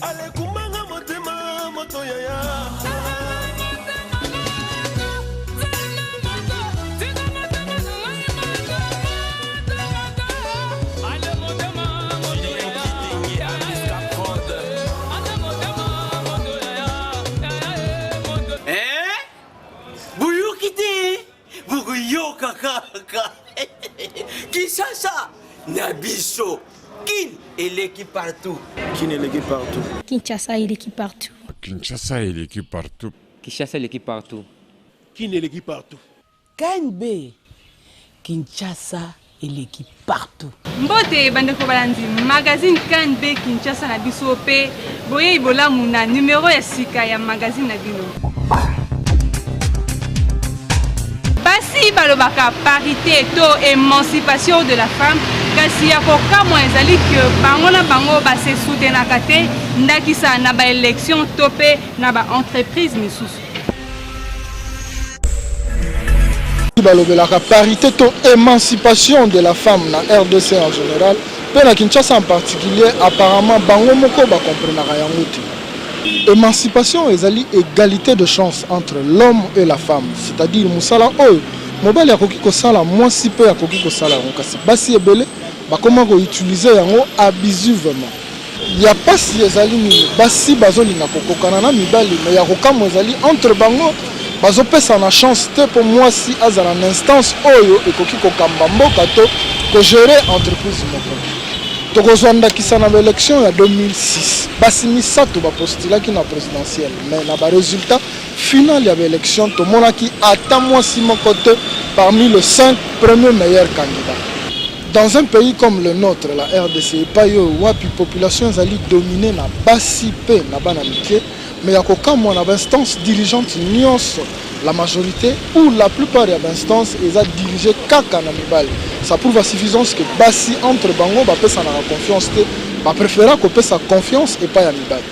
Alekumbanga motema moto yaya. Boyoki te bokoyoka kaka Kinshasa na biso Kin eleki partout. Kin eleki partout. Kinshasa eleki partout. Kinshasa eleki partout. Kinshasa eleki partout. Kin eleki partout. KNB Kinshasa eleki partout. Mbote bandeko balandi magazine KNB Kinshasa na biso pe boyei bolamu na numero ya sika ya magazine na bino. Basi balobaka parite to emancipation de la femme, kasi ya kokamwa ezali que bango na bango ba se soutenaka te, ndakisa na ba elections to pe na ba entreprises misusu. Balobelaka parite to emancipation de la femme na rdc en general mpe na Kinshasa en particulier, apparemment bango moko ba comprenaka yango te. Emancipation ezali egalite de chance entre l'homme et la femme, c'est-à-dire mosala oyo mobali akoki kosala mwasi mpe akoki kosala yango, kasi basi ebele bakoma ko utiliser yango abusivement. Ya pasi ezali nini? Basi bazolinga kokokana na mibali mais ya kokamwa ezali entre bango bazopesana chance te mpo mwasi azala na instance oyo ekoki kokamba mboka to ko gerer entreprise moko. Tokozwa ndakisa na ba elections ya 2006, basi misato ba postulaki na presidentielle mais na ba resultats final ya ba elections tomonaki ata mwasi moko te parmi les 5 premiers meilleurs candidats. Dans un pays comme le notre, la rdc, epayi oyo wapi population ezali dominee na basi mpe na bana mike, mais ya kokamwa na ba instances dirigeantes nionso, la majorite ou la plupart ya ba instances eza dirigees kaka na mibali. Ça prouve à suffisance que basi entre bango bapesanaka confiance te, ba prefera kopesa confiance epayi ya mibali.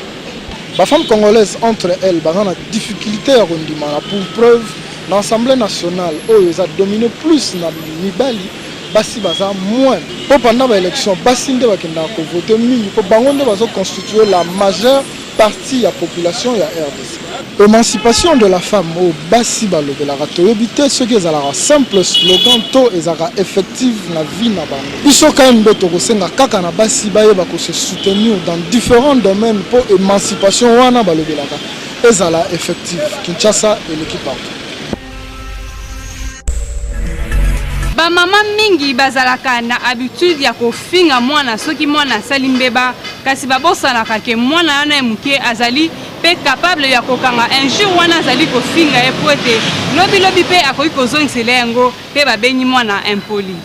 Ba femmes congolaises entre elles baza na difficulte ya kondimana, pour preuve na Assemblee nationale oyo eza dominee plus na mibali, basi baza moins po pendant ba elections basi nde bakendaka ko voter mingi po bango nde bazo constituer la majeure partie ya population ya rdc. Emancipation de la femme oyo basi balobelaka toyebi te soki ezalaka simple slogan to ezalaka effective na vie na bango. Biso KMB tokosenga kaka na basi bayeba ko se soutenir dans differents domaines po emancipation wana balobelaka ezala effective. Kinshasa eleki partout. Ba mama mingi bazalaka na habitude ya kofinga mwana soki mwana asali mbeba, kasi babosanaka ke mwana wana ya moke azali pe capable ya kokanga injure wana azali kofinga ye po ete lobi lobi pe akoki kozongisela ye yango pe babengi mwana impoli.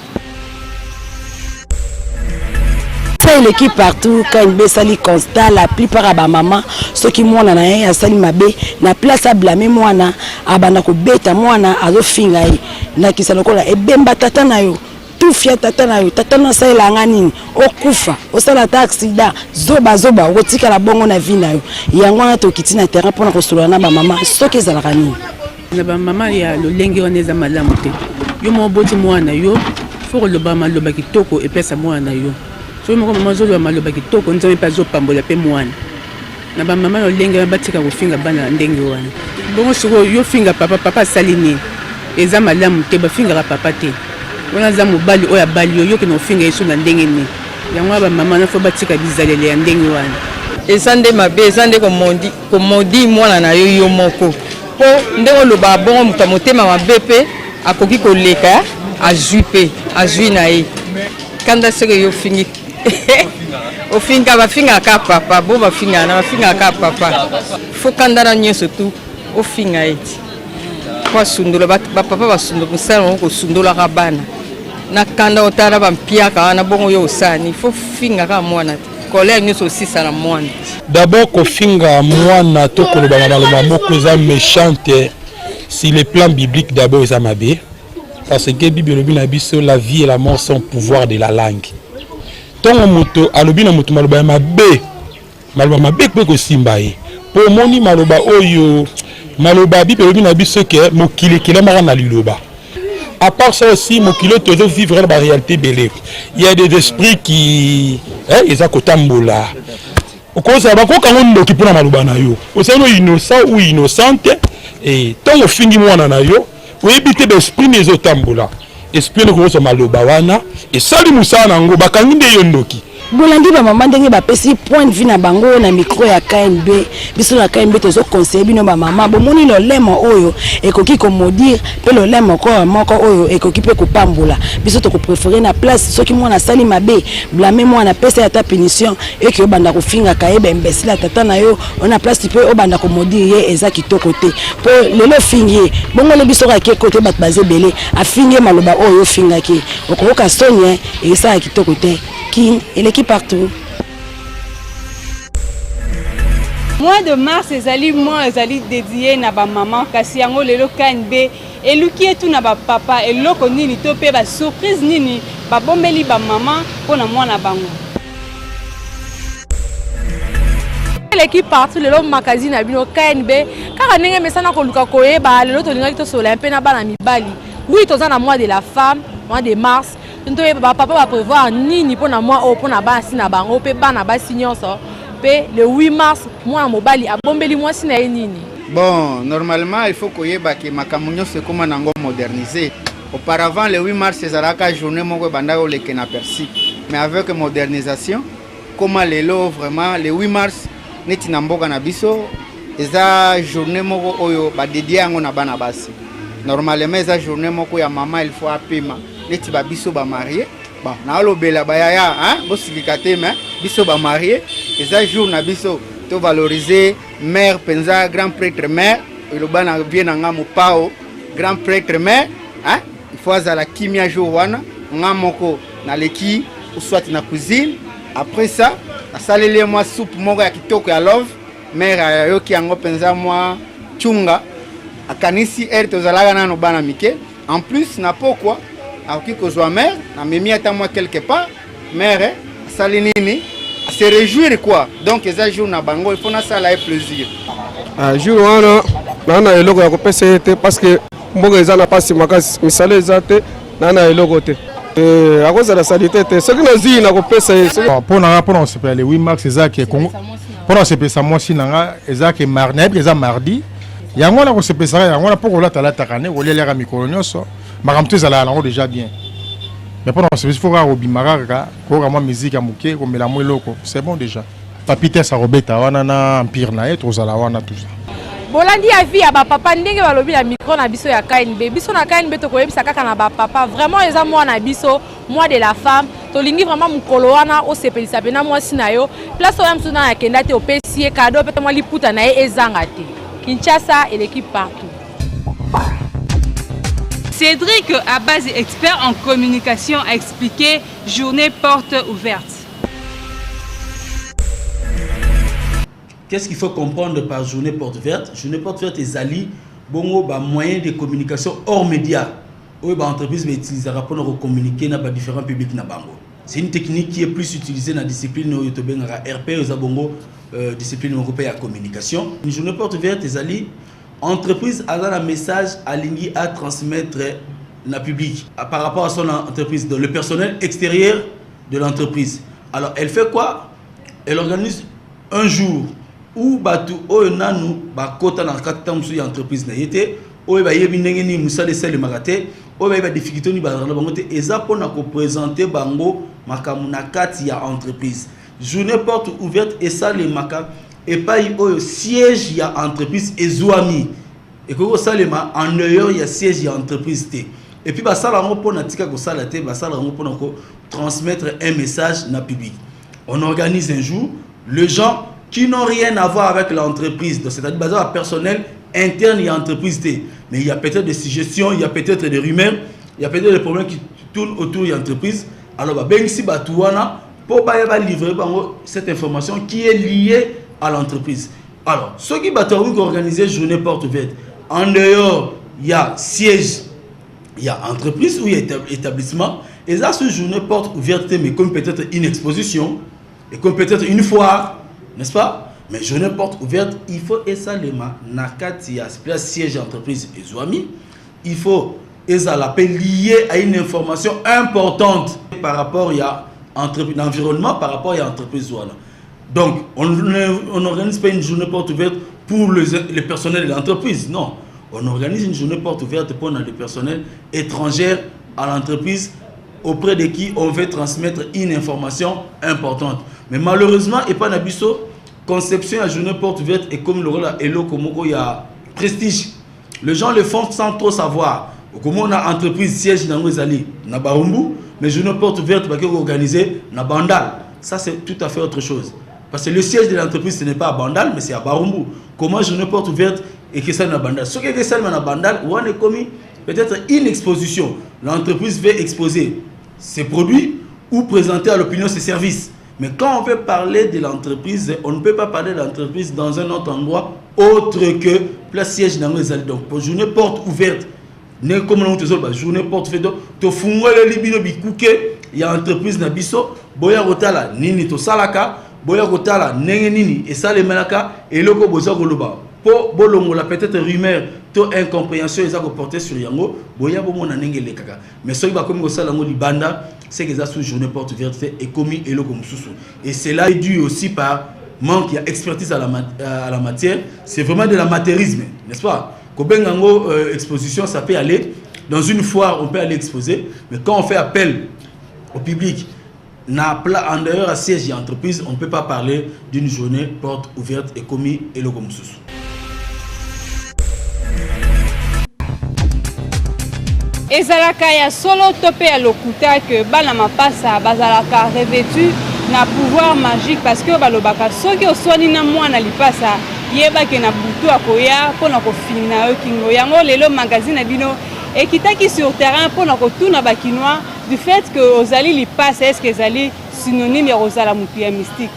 Ça eleki partout KNB esali constat la plupart ya ba mama soki mwana na ye asali mabe na place a blâmer mwana abanda kobeta mwana azofinga ye ndakisa lokola ebemba tata na yo tufi ya tata na yo tata na asalela nga nini okufa osala ata accident zoba zoba okotikala bongo na vie na yo yango wana tokiti na terrain mpona kosolola na bamama soki ezalaka nini Na ba mama ya lolenge wana eza malamu te. Yo moko oboti mwana na yo, faut koloba maloba kitoko epesa mwana na yo. Soki moko mama ozoloba maloba kitoko, Nzambe pe azo pambola pe mwana. Na ba mama ya lolenge wana batika kofinga bana na ndenge wana. Bongo sikoyo yo finga papa, papa asali nini? Eza malamu te, bafingaka papa te. Wana aza mobali oyo abali yo, yo okende kofinga ye so na ndenge nini? Yango wana ba mama wana faut batika bizaleli ya ndenge wana. Eza nde mabe, eza nde ko maudire mwana na yo yo moko. Po ndenge olobaka bongo moto ya motema mabe pe akoki koleka azui pe azui na ye kanda soki yo ofingi ofinga bafingaka kaka papa bo bafingaka na bafingaka kaka papa fo kanda na nyonso tu ofinga ye ti po asundola bapapa basundola mosala bango kosundolaka bana na kanda otala na bampiaka wana bongo yo osani fo finga kaka mwana te Colère nioso osisa na mwana. D'abord kofinga mwana to koloba na maloba moko eza mechante sur le plan biblique d'abord eza mabe parce que bible elobi na biso la vie et la mort sont pouvoir de la langue ntongo moto alobi na moto maloba ya mabe maloba mabe mpe kosimba ye mpo omoni maloba oyo maloba bible elobi na biso ke mokili ekelamaka na liloba À part ça aussi, mokili oyo tozo vivre na ba réalité ebele. Il y a des esprits qui hein, eza kotambola. Okozala bakoka ngo ndoki mpona maloba na yo. Ozali no innocent ou innocente et ntango ofingi mwana na yo oyebi te ba esprit nini ezotambola. Esprit nini okozwa maloba wana esali mosala na yango bakangi nde yo ndoki. Bolandi ba mama ndenge bapesi point de vue na bango na micro ya KNB. Biso na KNB tozo conseiller bino ba mama, bomoni lolemo oyo ekoki ko maudire pe lolemo ko moko oyo ekoki pe kopambola. Biso toko preferer na place soki mwana asali mabe, blâmer mwana, pesa ye ata punition eke obanda kofingaka ye ba imbecile ya tata na yo, na place pe obanda ko maudire ye eza kitoko te. Po lelo ofingi ye, bongo lobi soki ake kote bato baza ebele, afingi ye maloba oyo ofingaki ye, okoyoka soni, esala kitoko te. Kin eleki partout. Mois de mars ezali mois ezali dédié na ba maman, kasi yango lelo KNB eluki etuna ba papa eloko nini to pe ba surprise nini babombeli ba maman mpo na mwana bango. Eleki partout lelo magazine na bino KNB kaka ndenge mesana koluka koyeba lelo tolingaki tosolola mpe na bana mibali. Oui, toza na mois de la femme, mois de mars. Toyeba ba papa ba prévoir nini mpo na mois oyo mpo na basi na bango mpe bana basi nyonso mpe le 8 mars mwana mobali abombeli mwasi na ye nini. Bon, normalement il faut koyeba ke makambo nyonso ekóma nango modernisé. Auparavant le 8 mars ezalaka journée moko ebandaka koleka na persi, mais avec modernisation koma lelo vraiment le 8 mars neti na mboka na biso eza journée moko oyo badedie yango na bana basi. Normalement eza journée moko ya mama, il faut apema neti ba biso ba marié. Bon, nalobela bayaya hein, bosilika te, mais biso ba marié eza jour na biso to valoriser mère penza, grand prêtre mère eloba na vie na nga mopao grand prêtre mère hein, il faut azala kimia jour wana. Nga moko naleki ou soit na cuisine, après ça nasaleli ye mwa soupe moko ya kitoko ya love. Mère ayoki yango mpenza mwa chunga, akanisi ere tozalaka nano bana mike. En plus na pokwa akoki kozwa mère namemi ata mwa quelque part, mère asali nini, se réjouir quoi. Donc eza jour na bango, il faut nasala ye plaisir. Ah, jour wana naa na eloko ya kopesa ye te parce que mboka eza na pasi makasi, misala eza te, naa na eloko te. Eh, akozala salite te soki nazwi nakopesa ye. Mpo na nga, mpo na kosepela le 8 mars eza ke Congo, mpo na kosepelisa mwasi na nga eza ke mardi, nayebi eza mardi yango wana kosepesaka yango wana mpo kolatalataka nde kolialiaka mikolo nyonso, makambo to ezalaka nango déjà bien, mais mpo na kosepelisa fo kaka kobima kaka koyoka mwa musique ya moke, komela mwa eloko, c'est bon déjà. Papi Tess akobeta wana na empire na ye, tozala wana tout ça. Bolandi ya vie ya bapapa ndenge balobi na micro na biso ya KNB. Biso na KNB tokoyebisa kaka na bapapa, vraiment eza mwana biso mois de la femme, tolingi vraiment mokolo wana osepelisa mpena mwasi na yo. Place oyo mosusu na akenda te, opesi ye cadeau mpe mwa liputa na ye ezanga te. Kinshasa eleki partout. Cédric Abazi, expert en communication, a expliqué journée porte ouverte. Qu'est-ce qu'il faut comprendre par journée porte ouverte? Journée porte ouverte ezali bongo ba moyen de communication hors média oyo ba entreprise ba utilisaka mpona kocommuniquer na ba différents publics na bango. C'est une technique qui est plus utilisée na discipline oyo tobengaka RP, eza bongo discipline moko mpe ya communication. Une journée porte ouverte ezali entreprise aza na message alingi a transmettre na public par rapport à son entreprise, donc le personnel extérieur de l'entreprise. Alors elle fait quoi? Elle organise un jour où bato oyo nanu bakota na kati ntango mosusu ya entreprise na ye te, oyo bayebi ndenge nini mosala esalemaka te, oyo bayebi badifficulté nini bazalaka na bango te, eza mpona kopresente bango makambo na kati ya entreprise. Journée porte ouverte esalemaka epai oyo siège ya entreprise ezwami, ekoki kosalema en dehors ya siège ya entreprise te. Et puis basala yango mpona tika kosala te, basala yango mpona kotransmettre un message na public. On organise un jour, les gens qui n'ont rien à voir avec l'entreprise, donc c'est-à-dire baza personnel interne ya entreprise te, mais il y a peut-être des suggestions, il y a peut-être des rumeurs, il y a peut-être des problèmes qui tournent autour de l'entreprise. Alors babengisi bato wana mpo baya balivrer bango cette information qui est liée à l'entreprise. Alors soki bato bakoki koorganiser journée porte ouverte en dehors ya siège ya entreprise ou ya établissement, eza ce journée porte ouverte te, mais comme peut-être une exposition et comme peut-être une foire, n'est-ce pas? Mais journée porte ouverte, il faut esalema na kati ya place siège entreprise ezwami, il faut ezala mpe lié à une information importante par rapport ya l'environnement, par rapport ya entreprise wana. Donc, on n'organise pas une journée porte ouverte pour le, le personnel de l'entreprise. Non. On organise une journée porte ouverte pour le personnel étranger à l'entreprise auprès de qui on veut transmettre une information importante. Mais malheureusement, et pas Nabiso, conception à journée porte ouverte et comme le rôle à Eloko Moko, il y a prestige. Les gens le font sans trop savoir. Comment on a entreprise siège dans Ezali, na Barumbu, mais journée porte ouverte va organiser na Bandal. Ça c'est tout à fait autre chose. Parce que le siège de l'entreprise ce n'est pas à Bandal, mais c'est à Barumbu. Comment journée porte ouverte et que ça na Bandal Ce qui est ça na Bandal, où on est commis peut-être une exposition. L'entreprise veut exposer ses produits ou présenter à l'opinion ses services. Mais quand on veut parler de l'entreprise, on ne peut pas parler de l'entreprise dans un autre endroit autre que place siège dans les Donc, pour journée porte ouverte, ne comme nous tozoloba journée porte ouverte, donc tofungoleli bino bikuke ya entreprise na biso, boya kotala nini tosalaka, boya kotala ndenge nini esalemelaka, eloko boza koloba po bolongola peut-être rumeur to incompréhension eza koporter sur yango, boya bomona ndenge elekaka. Mais soki bakomi kosala yango libanda, c'est que eza sous journée porte ouverte te, ekomi eloko mosusu. Et cela est dû aussi par manque ya expertise à la matière. C'est vraiment de l'amateurisme, n'est-ce pas? Kobenga yango exposition, ça peut aller dans une foire, on peut aller exposer, mais quand on fait appel au public na pla en dehors ya siège ya entreprise, on ne peut pas parler d'une journée porte ouverte ekomi eloko mosusu. Ezalaka ya solo to mpe ya lokuta ke bana mapasa bazalaka revêtu na pouvoir magique? Parce que balobaka soki oswani na mwana lipasa, yeba ke na butu akoya mpo na kofina yo kingo. Yango lelo magazine na bino ekitaki sur terrain mpo na kotuna bakinois: du fait que ozali lipasa, est ce que ezali synonyme ya kozala motu ya mystique?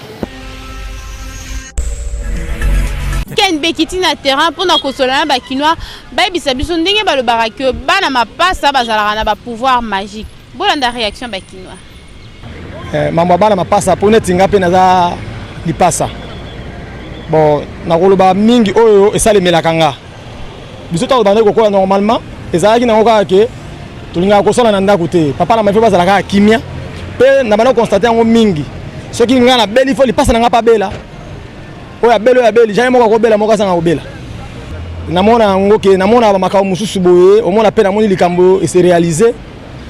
KNB ekiti na terrain mpona kosolola na bakinois, bayebisa biso ndenge balobaka ke bana mapasa bazalaka na bapouvoir magique. Bolanda réaction bakinois. Mambo ya bana mapasa, mpo neti nga mpe naza lipasa, bon, nakoloba mingi oyo esalemelaka nga. Biso ntango bandaki kokola, normalement ezalaki nango kaka ke tolingaka kosala na ndako te. Papa na mama bazala kaka kimia. Mpe na banda constater yango mingi, soki nga nabeli, fo lipasa na nga mpe abela. Oyo abeli, oyo abeli, jamais moko akobela, moko azanga kobela. Namona yango ke namona bamakambo mosusu boye, omona mpe namoni likambo ese réaliser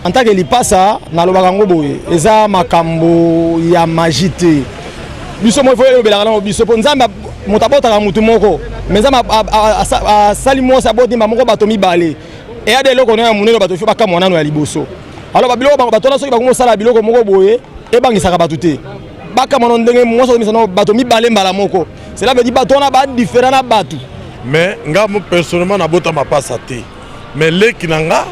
en tant que lipasa. Nalobaka yango boye, eza makambo ya magie te. Biso mo ifo elobelaka nango biso, mpo Nzambe moto abotaka motu moko, mais Nzambe asali mwasi, aboti moko, bato mibale. Eya de eloko ya monene, bato ifo bakamwa nano ya liboso. Alors babiloko bato wana, soki bakomi kosala biloko moko boye, ebangisaka bato te. Bakamwa no ndenge mwasi azomisa no bato mibale mbala moko. Cela veut dire bato wana badifférent na bato. Mais nga mo personnellement nabota mapasa te, mais leki na nga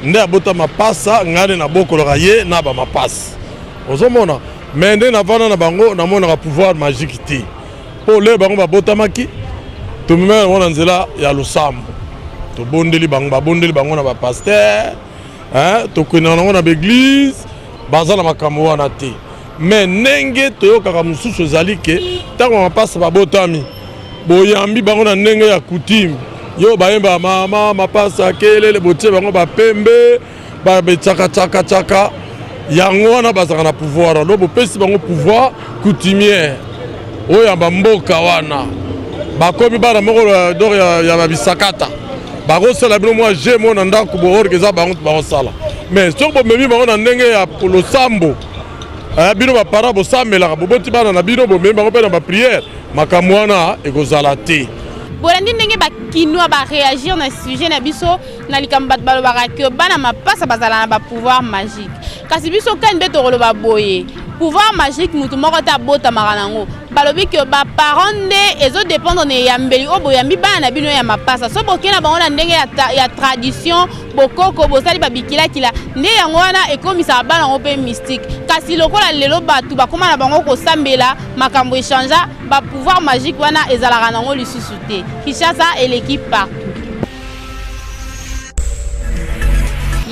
nde abota mapasa. Nga nde nabokolaka ye na bamapasa, ozomona. Mais nde navanda na bango, namonaka pouvoir magique te, mpo le bango babotamaki, tomemaka bango na nzela ya losambo, tobondeli bango, babondeli bango na bapasteur, tokendaka nango na baeglise, baza na makambo wana te. Mais ndenge toyokaka mosusu ezali ke ntango mapasa babotami, boyambi bango na ndenge ya coutume, yo bayemba mama mapasa kelele, botie bango bapembe, babetsaka-tsaka-tsaka, yango wana bazalaka na pouvoir. Alors bopesi bango pouvoir coutumière oyo ya bamboka wana, bakomi bana moko donc ya babisakata, bakosala bino mwa je mo na ndako boorke eza bango bakosala. Mais soki bomemi bango na ndenge ya losambo, bino baparent bosambelaka, boboti bana na bino, bomemi bango mpe na baprière, makambo wana ekozala te. Bolandi ndenge bakinois baréagir na sujet na biso na likambo bato balobaka ke bana mapasa bazala na bapouvoir magique. Kasi biso kani mpe tokoloba boye: pouvoir magique, motu moko te abotamaka nango. Balobi ke baparent nde ezodépendre na eyambeli oyo boyambi bana na bino ya mapasa. So bokei na bango na ndenge ya tradition, bokoko, bosali babikilakila, nde yango wana ekomisaka bana yango mpe mystique. Kasi lokola lelo bato bakóma na bango kosambela, makambo echanger, bapouvoir magique wana ezalaka nango lisusu te. Kinshasa eleki partout.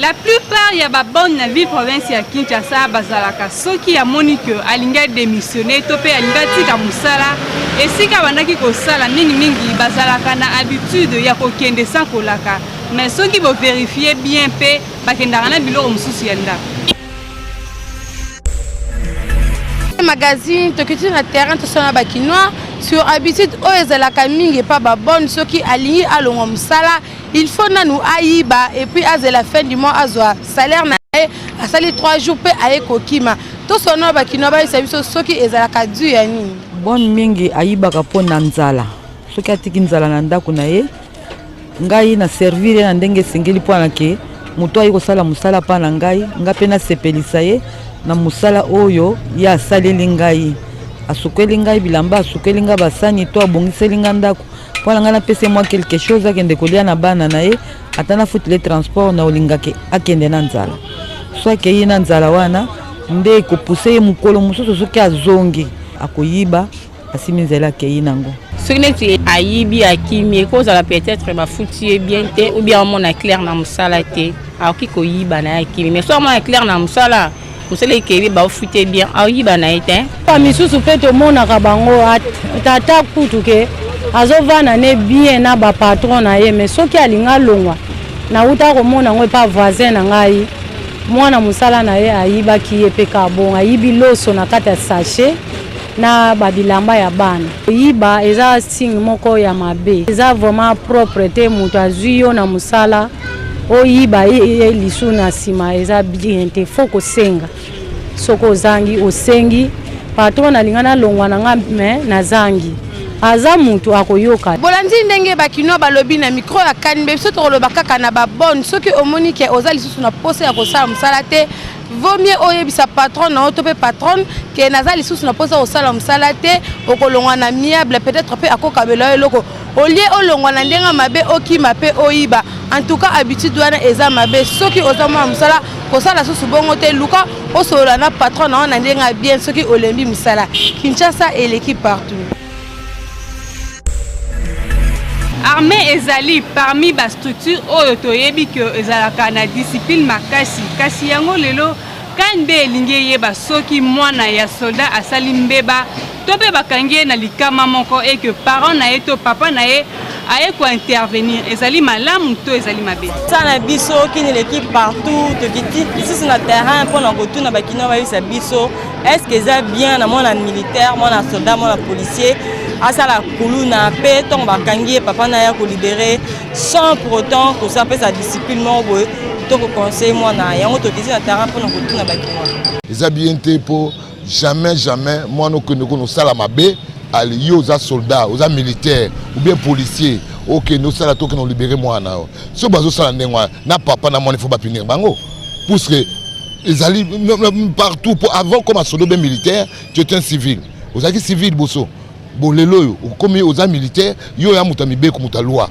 La plupart ya babonne na ville province ya Kinshasa bazalaka, soki amoni ke alingi adémissionner to mpe alingi atika mosala esika abandaki kosala, mingimingi bazalaka na habitude ya kokende sans kolaka. Mais soki bovérifier bien mpe, bakendaka na biloko mosusu ya ndako. Magazine tokiti na terrain tosala ba kinois sur habitude oyo ezalaka mingi epa ba bonne soki alingi alongwa mosala il faut nanu ayiba et puis azela fin du mois azwa salaire na ye asali 3 jours mpe aye kokima. Tosala ba kinois bayebisa biso soki ezalaka du ya nini. Bonne mingi ayibaka mpo na nzala, soki atiki nzala na ndako na ye, ngai na servir ye na ndenge esengeli mpo na ke moto aye kosala mosala mpa na ngai, ngai mpe nasepelisa ye na mosala oyo ye asaleli ngai. Asukeli ngai bilamba, asukeli ngai basani to abongiseli ngai ndako mpo na ngai napesa ye mwa quelque chose akende kolia na bana na ye, ata nafutile transport na olingake akende na nzala. So akei na nzala wana nde ekopuse ye mokolo mosusu soki azongi akoyiba asimi nzela akei nango. Soki neti ayibi akimi, ekozala peut-être bafuti ye bien te ou bien amona clair na mosala te, akoki koyiba na ye akimi. Mais soki amona clair na mosala, mosala ekebi bafuti ye bien, akoyiba na ye te. Ba misusu mpe tomonaka bango tata kutu ke azovanda ne bien na ba patron na ye, mais soki alingi alongwa, nauta komona yango epa voisin na ngai, mwana mosala na ye ayibaki ye mpe kaka bongo, ayibi loso na kati ya sachet na ba bilamba ya bana. Koyiba eza signe moko ya mabe, eza vraiment propre te. Moto azwi yo na mosala oyiba ye lisu na nsima, eza bien te. Faut kosenga, soki ozangi osengi patron, nalinga nalongwa na nga me nazangi, aza mutu akoyoka. Bolandi ndenge bakinois balobi na micro ya KNB. Biso tokoloba kaka na babonne, soki omoni ke oza lisusu na posa ya kosala mosala te, vaut mieux oyebisa patron na yo to mpe patronne ke naza lisusu na posa kosala mosala te, okolongwa na amiable, peut-être mpe akokabela yo eloko olie olongwa na ndenge mabe okima mpe oyiba. En tout cas habitude wana eza mabe. Soki oza mwana mosala, kosala susu bongo te, luka osolola na patron na yo na ndenge ya bien soki olembi mosala. Kinshasa eleki partout. Armée ezali parmi ba structure oyo toyebi ke ezalaka na discipline makasi, kasi yango lelo KNB elingi eyeba soki mwana ya soldat asali mbeba to mpe bakangi ye na likama moko et que parent na ye to papa na ye aye ko intervenir, ezali malamu to ezali mabe. Sa na biso Kin eleki partout, tokiti lisusu na terrain mpona kotuna bakinois bayebisa biso est-ce que eza bien na mwana militaire, mwana soldat, mwana policier asala kuluna mpe ntongo bakangi ye papa na ye akolibere sans pour autant kosapesa discipline moko boye to koconseille mwana yango. Tokiti na terrain mpona kotuna bakinois. Eza bien te mpo jamais jamais mwana okende kuna osala mabe. Ale yo oza soldat, oza militaire ou bien policier, okende osala to okende olibere mwana yo. So bazosala ndenge wana na papa na mwana, il faut bapunir bango puisque ezali partout. Po avant comme soldat bien militaire, tu es un civil, ozalaki civil boso bolelo oyo okomi oza militaire, yo ya moto ya mibeko, moto ya loi,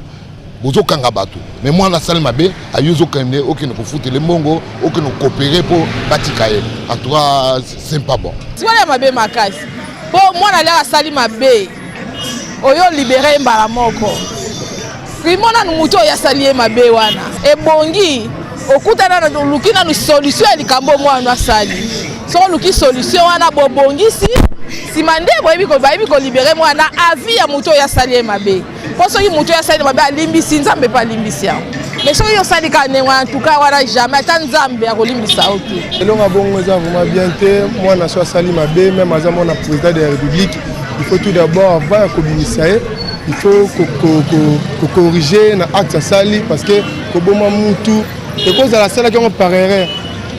bozokanga bato, mais mwana asali mabe, ayo ozokende okende kofutela mbongo, okende kokopere mpo batika ye. En tout cas c'est pas bon. Wana ya mabe makasi, mpo mwana aliaka asali mabe, oyo olibere ye mbala moko, primo nanu motu oyo asali ye mabe wana, ebongi okuta nanu, oluki nanu solution ya likambo mwana asali. Soki oluki solution wana, bobongisi, nsima nde boyebi bayebi kolibere mwana avis ya motu oyo asali ye mabe. Mpo soki motu oyo asali mabe alimbisi, Nzambe mpe alimbisi yango. Mais soki osali kaka ndenge wana, en tout cas wana jamais ata Nzambe akolimbisa yo te. Elonga bongo eza vraiment bien te. Mwana so asali mabe, même aza mwana président de la République, il faut tout d'abord, avant ya kobimisa ye, il faut kocorriger na acte asali, parce que koboma mutu ekozala asalaki yango par erreur,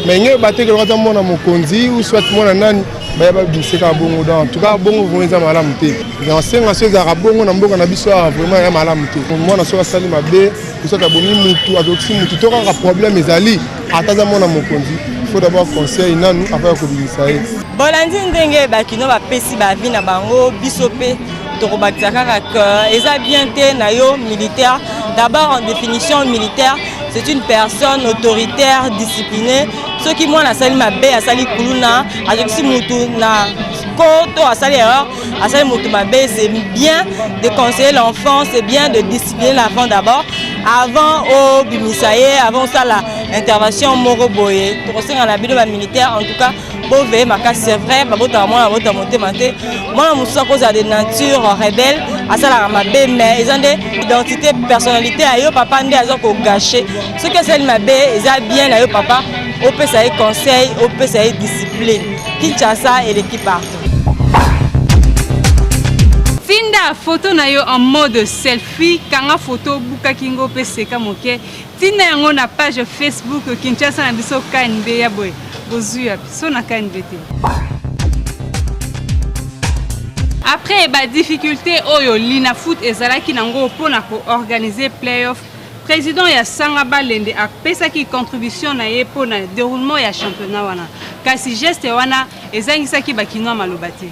mais nge bateke aza mwana mokonzi ou soit mwana nani, baya babimisa kaka bongo. Donc en tout cas bongo vraiment eza malamu te. Nasenga so ezalaka bongo na mboka na biso awa, vraiment ya malamu te. Mwana soki asali mabe, soki abomi mutu, azokisi mutu to kaka problème ezali, ata aza mwana mokonzi, il faut d'abord conseil nanu avant ya kobimisa ye. Bolandi ndenge bakino bapesi baavis na bango. Biso mpe tokobakisa kaka ke eza bien te na yo militaire. D'abord, en définition, militaire, c'est une personne autoritaire, disciplinée. Soki mwana asali mabe, asali kuluna, azokisi mutu na ko to asali erreur, asali mutu mabe, c'est bien de conseiller l'enfant, c'est bien de discipliner l'enfant d'abord avant obimisa ye, avant osala intervention moko boye. Tokosenga na bino bamilitaire, en tout cas boveiller makasi. C'est vrai, babotaka mwana babota motema te. Mwana mosusu akozala de nature rebelle, asalaka mabe, mais eza nde identité, personnalité ya yo papa nde aza kogâcher. Soki asali mabe, eza bien na yo papa opesa ye conseil, opesa ye discipline. Kinshasa eleki partout. Tia photo na yo en mode selfie, kanga photo, buka kingo pe seka moke. Tinda yango na page Facebook Kinshasa na biso KNB ya boye. Bozui wapi? So na KNB te. Après ba difficultés oyo Linafoot ezalaki nango mpo na ko organiser play-off, président ya Sanga Balende apesaki contribution na ye mpo na déroulement ya championnat wana. Kasi geste wana ezangisaki ba Kinois maloba te.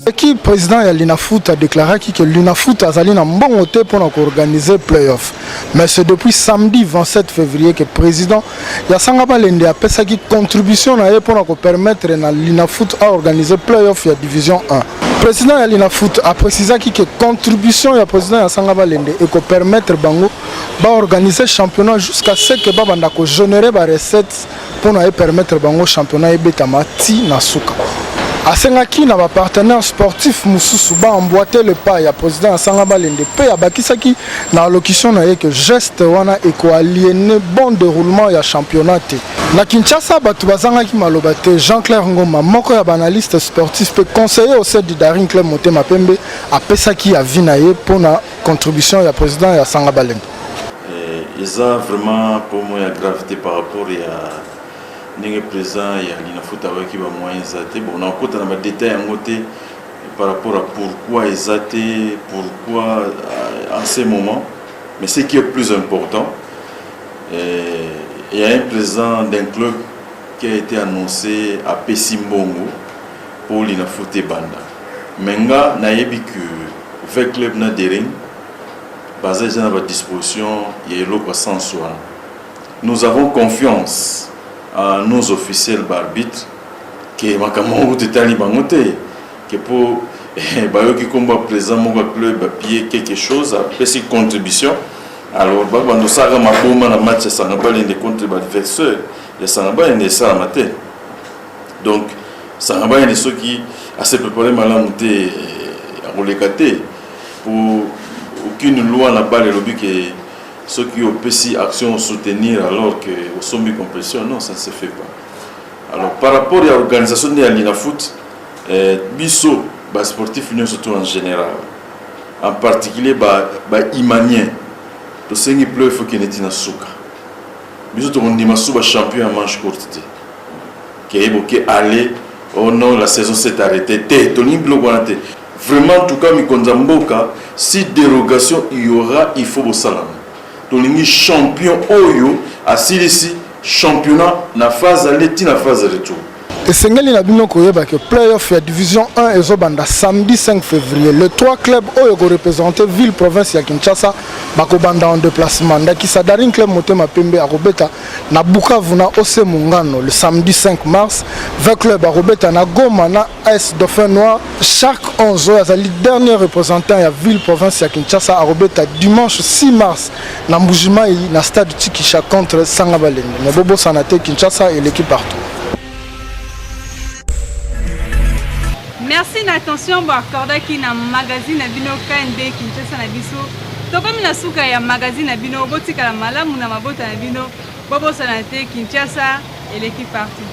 Soki président ya Linafoot a déclaraki que Linafoot azali na mbongo te mpona koorganiser playoff, mais c'est depuis samedi 27 février que président ya Sanga Balende apesaki contribution na ye mpona kopermettre na Linafoot a organiser playoff ya division 1. Président ya Linafoot aprécisaki que contribution ya président ya Sanga Balende ekopermettre bango baorganiser championnat jusqu'à ce que babanda kogénérer barecette mpona epermettre bango championnat ebetama ti na suka. Asengaki na bapartenaire sportif mosusu baemboîter le pas ya président ya Sanga Balende mpe abakisaki na allocution na ye ke geste wana ekoaliéner bon déroulement ya championnat te. Na Kinshasa, bato bazangaki maloba te. Jean-Claire Ngoma, moko ya baanalyste sportif mpe conseiller au sein du Daring Club Motema Pembe, apesaki avis na ye mpona contribution ya président ya Sanga Balende. Eza vraiment pour moi ya gravité par rapport ya ndenge président ya Linafoot akoki bamoyen eza te. Bon, nakota na badétail yango te par rapport à pourquoi eza te, pourquoi en ce moment. Mais ce qui est plus important, il y a un président d'un club qui a été annoncé apesi mbongo pour Linafoot ebanda. Mais nga nayebi que V Club na Daring baza déjà na badisposition ya eloko ya sens wana. Nous avons confiance à nos officiels baarbitre ke makambo yango kutu etali bango te, ke mpo bayoki nkombo ya président moko ya club apie quelque chose, apesi contribution. Alors babanda osalaka maboma na match ya Sanga Balende contre baadversaire ya Sanga Balende, esalama te. Donc Sanga Balende, soki ase préparé malamu te, akoleka te, po aucune loi na balle elobi ke soki opesi action soutenir alors que osombi compétition. Non, ça ne se fait pas. Alors, par rapport ya organisation nde ya Linafoot, biso basportif nyonso to en général, en particulier baimaniens ba tosengi play faut kende ntina suka. Biso tokondima su bachampion ya manche courte te, ke boke aller, oh non, la saison s'est arrêtée te. Tolingi biloko wana te vraiment. En tout cas, mikonzi ya mboka, si dérogation il y aura, il faut bosalama. Tolingi champion oyo asilisi championnat na phase aller ti na phase retour. Esengeli na bino koyeba ke playoff ya division 1 ezobanda samedi 5 février. Le 3 club oyo ekoreprésente ville province ya Kinshasa bakobanda en déplacement. Ndakisa, Daring Club Motema Pembe akobeta na Bukavu na OC Mungano le samedi 5 mars. V Club akobeta na Goma na AS Dauphin Noir. Shark 11, oyo azali dernier représentant ya ville province ya Kinshasa, akobeta dimanche 6 mars na Mbujimai na stade Tshikisha contre Sanga Balende. Mais bobosana te, Kinshasa eleki partout. Merci na attention boaccordaki na magazine na bino KNB Kinshasa na biso. Tokomi na suka ya magazine na bino. Botikala malamu na mabota na bino. Bobosana te, Kinshasa eleki partout.